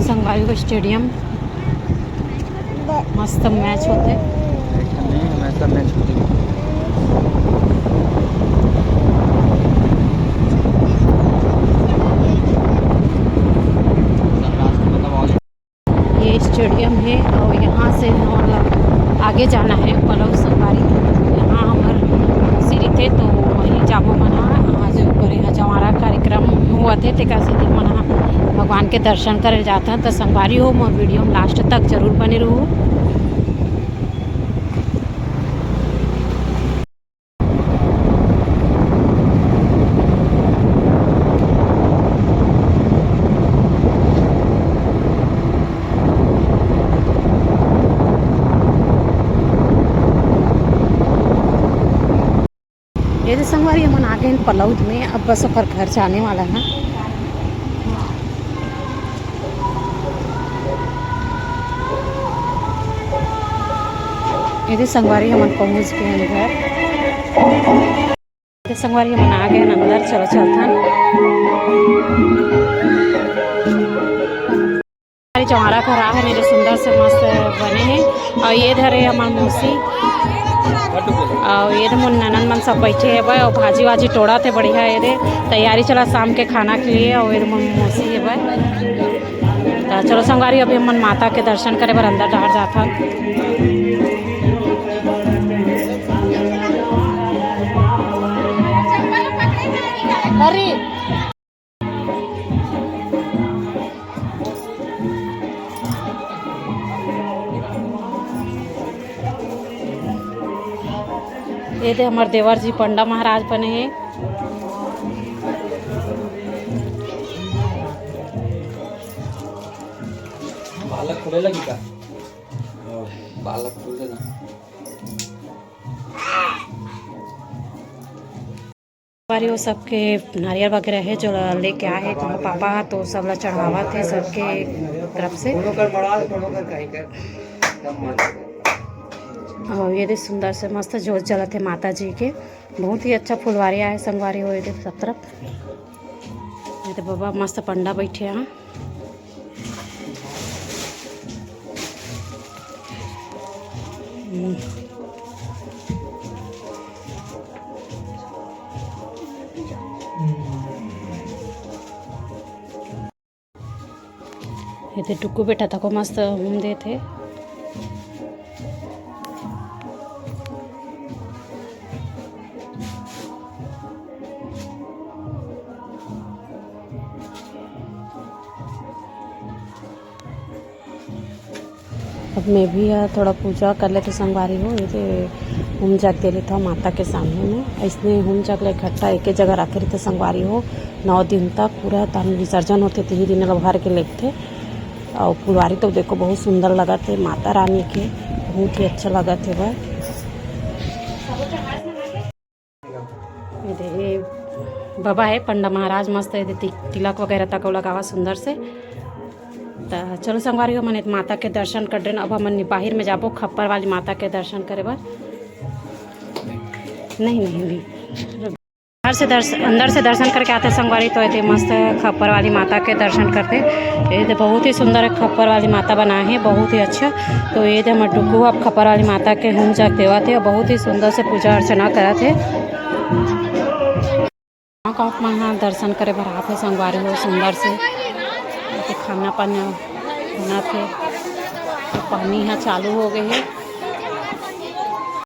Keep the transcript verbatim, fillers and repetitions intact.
संगवारी हो, stadium मस्त match होथे। नहीं, हमेशा match होथे। ये stadium हे और यहाँ से हमन ला आगे जाना हे पलव संगवारी। यहाँ हमर मौसी रहिथे तो वहीं जाबो मन ह। आज ओकर यहाँ जवारा कार्यक्रम होवत हे, तेकर सेती मन ह भगवान के दर्शन करे जात हन। तो संगवारी हो, मोर video में last तक जरूर बने रहू। ये दे संगवारी, हमन आ गए हैं पलौद में। अब बस ओकर घर जाने वाला है। ये दे संगवारी, हमन पहुंच गए हैं घर। ये दे संगवारी, हमन आ गए हैं अंदर। चलो चलथन। हमारे चौरा घर आहे, मेरे सुंदर से मस्त बने हैं। और ये धरे हमार मौसी, और ये दे मोर ननद मन सब बैठे हे बे, और भाजी वाजी टोड़ा थे बढ़िया। ये दे तैयारी चला शाम के खाना के लिए। और ये दे मोर मौसी हे बे। तो चलो संगवारी, अभी हमन माता के दर्शन करे बर अंदर डहर जाथन। अरे ये दे हमर देवर जी पंडा महाराज बने हे। बालक खोले लगी का? बालक खोले ना। बारी वो सबके नारियल वगैरह है जो लेके आए हैं, तो पापा तो सब ला चढ़ावत हे सबके तरफ से। और ये दे सुंदर से मस्त जोत जलत हे माता जी के। बहुत ही अच्छा फुलवारी आए संगवारी हो, ये दे सब तरफ। ये दे बाबा मस्त पंडा बैठे हैं। ये दे टुकु बेटा तको मस्त हूम देत हे। अब मैं भी ह थोड़ा पूजा कर लेते संगवारी हो। ये दे हूम जग दे लेता हूँ माता के सामने में। ऐसने हूम जग ला इकट्ठा एके जगह रखे रहते संगवारी हो, नौ दिन तक पूरा तन विसर्जन होते, तेही दिन ला भर के लेगथे। और फुलवारी तो देखो बहुत सुंदर लगत हे माता रानी के, बहुत ही अच्छा लगत हे बा। ये दे, ये बाबा है पंडा महाराज, मस्त ये दे ति-, तिलक वगैरह तक लगावा सुंदर से। त चलो संगवारी हो, हमन माता के दर्शन कर लेन। अब हमन बाहिर में जाबो खप्पर वाली माता के दर्शन करे बर। नहीं, नहीं, नहीं। अंदर से दर्श-, अंदर से दर्शन करके आते संगवारी, तो ये दे मस्त खप्पर वाली माता के दर्शन करते। ये दे बहुत ही सुंदर एक खप्पर वाली माता बना है, बहुत ही अच्छा। तो ये दे हमर टुकु अब खप्पर वाली माता के हूम जग देवत हे, बहुत ही सुंदर से पूजा अर्चना करत हे। गाँव के मन ह दर्शन करे बर आथे संगवारी हो, सुंदर से खाना पानी बनाथे। पानी ह चालू हो गए हे।